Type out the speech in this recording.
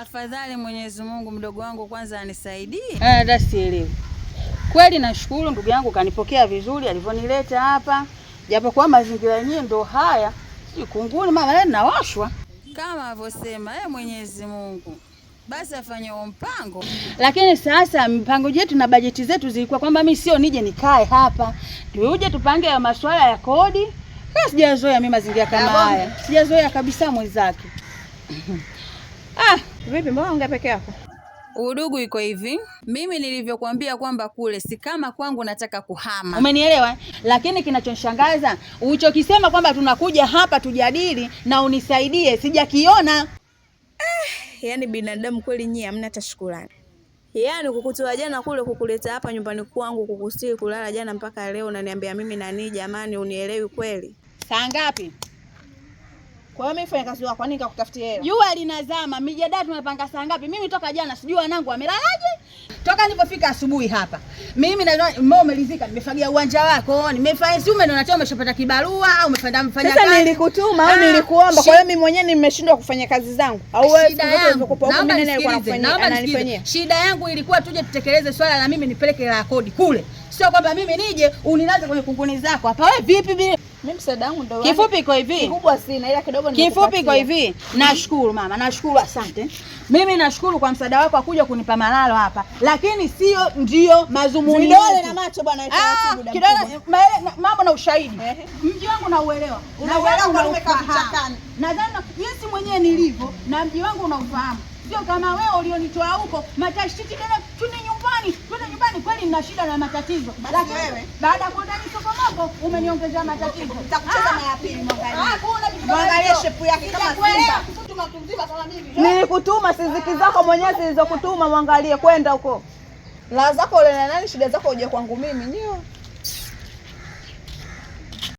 Afadhali Mwenyezi Mungu mdogo wangu kwanza anisaidie. Hata sielewi. Kweli nashukuru ndugu yangu kanipokea vizuri alivyonileta hapa. Japokuwa mazingira yenyewe ndo haya. Si kunguni mama leo nawashwa. Kama alivyosema Mwenyezi Mungu. Basi afanye huo mpango. Lakini sasa mpango yetu na bajeti zetu zilikuwa kwamba mimi sio nije nikae hapa. Tuje tupange ya masuala ya kodi. Sasa sijazoea mimi mazingira kama haya. Sijazoea kabisa mwenzake. Ah, vipi mbona unga peke yako? Udugu iko hivi, mimi nilivyokuambia kwamba kule si kama kwangu nataka kuhama. Umenielewa? Lakini kinachonishangaza ulichokisema kwamba tunakuja hapa tujadili na unisaidie, sijakiona. Yaani binadamu kweli nyie hamna hata shukrani. Yaani kukutoa jana kule kukuleta hapa nyumbani kwangu kukusii kulala jana mpaka leo unaniambia mimi nani jamani unielewi kweli? Saa ngapi? Kwa hiyo mimi fanya kazi wako, kwani nikakutafutia hela? Jua linazama, mijadala tumepanga saa ngapi? Mimi toka jana sijui wanangu wamelalaje. Toka nilipofika asubuhi hapa. Mimi na mbona umelizika, nimefagia uwanja wako, nimefanya si ume ndio umeshapata kibarua au umefanya mfanya Sasa kazi. nilikutuma au nilikuomba, kwa hiyo mimi mwenyewe nimeshindwa kufanya kazi zangu. Au wewe Shida siku zote yangu, ulivyokupa huko naomba mimi nani alikuwa nisikilize, anakufanyia naomba nisikilize. ananifanyia? Shida yangu ilikuwa tuje tutekeleze swala la mimi nipeleke la kodi kule. Sio kwamba mimi nije unilaze kwenye kunguni zako. Hapa wewe vipi bi? Mimi msaada wangu ndio Kifupi iko hivi. Kikubwa sina ila kidogo Kifupi iko nimekupatia. hivi. Nashukuru mama, nashukuru asante. Mimi nashukuru kwa msaada wako akuja kunipa malalo hapa. Lakini sio ndio madhumuni. Vidole yetu. na macho bwana, taratibu da Kidole mkubwa. mambo na ushahidi. Mji wangu nauelewa. Unauelewa Nadhani kwa umekaa unaufahamu. kichakani. Nadhani jinsi mwenyewe nilivyo na mji wangu unaufahamu. Sio kama wewe ulionitoa huko matashtiti tena twende nyumbani, twende nyumbani kweli nina shida na matatizo. Lakini wewe. baada ya kuenda sokomoko umeniongezea matatizo. Nitakucheza mara ya pili mwangalie. Hakuna kitu kama Mwangalie hicho. shepu yake kama Sitakuelewa simba. kufutu mtu mzima kama mimi. Nilikutuma siziki zako mwenyewe zilizokutuma mwangalie kwenda huko. La zako ule na nani shida zako uje kwangu mimi nyo.